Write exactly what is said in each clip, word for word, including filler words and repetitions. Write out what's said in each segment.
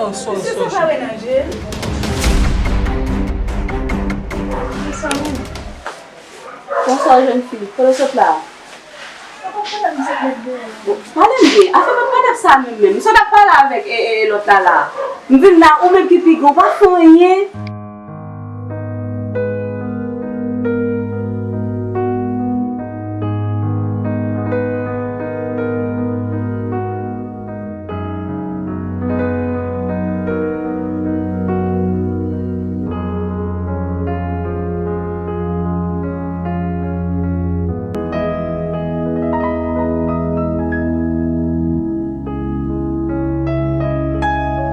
Mesye sa pa menanje. Bonswa, jèn fi. Kote w sot la? Bon, pale m de afè pa t ap sa menm menm. M sot ap pale avèk e, e, e lòt la la. M vin la, ou menm ki pi gran, ou pa fè anyen.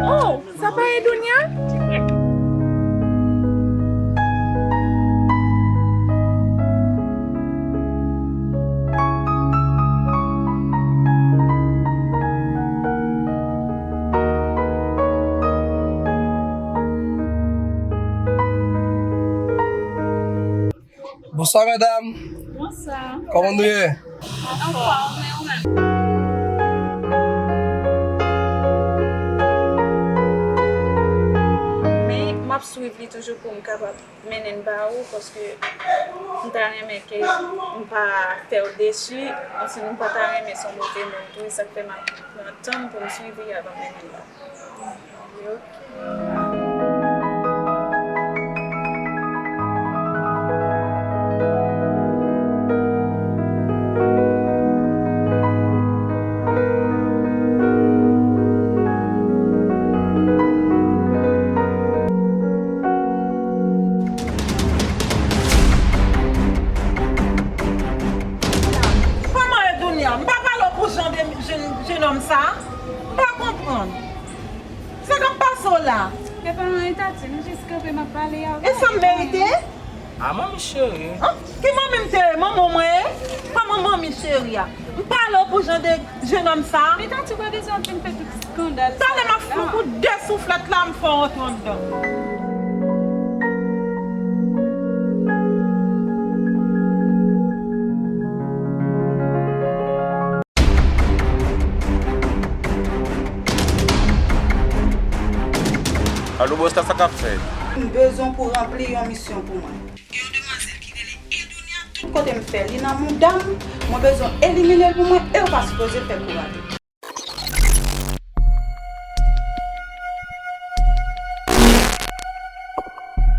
Oh, sa pa Edounia? Bonswa medam. Bonswa. Kòman nou ye? Anfòm, e ou menm? Men m ap swiv li toujou pou m kapab mennen l ba ou, paske m ta renmen ke m pa fè w desi, osi m pa ta renmen se yon move moun tou, e sa k fè m ap pran tan m pou m swiv li avan m mennen l ba ou. Ok. Kòman Edounia? M pa pale w pou jan de jenn, jennonm sa? M pa konprann. Sa k ap pase w la? Se pa anyen, Tati, m jis kanpe, m ap pale avè w. E sa m merite? A, manmi cheri. An? Ki manmi m te ye? Manman mwen ye? Kòman manmi cheri a? M pale w pou jan de jennonm sa? Men Tati, ou pa bezwen ap vin fè tout eskandal sa. Talè m ap fè yon kout de souflèt la, m fè w antre anndan. Alo, bòs la, sa k ap fèt? M bezwen pou ranpli yon misyon pou mwen. Gen yon demwazèl ki rele Edounia, tout kote m fè, li nan mouda m, mwen bezwen elimine l pou mwen, e ou pa sipoze fè kou rate.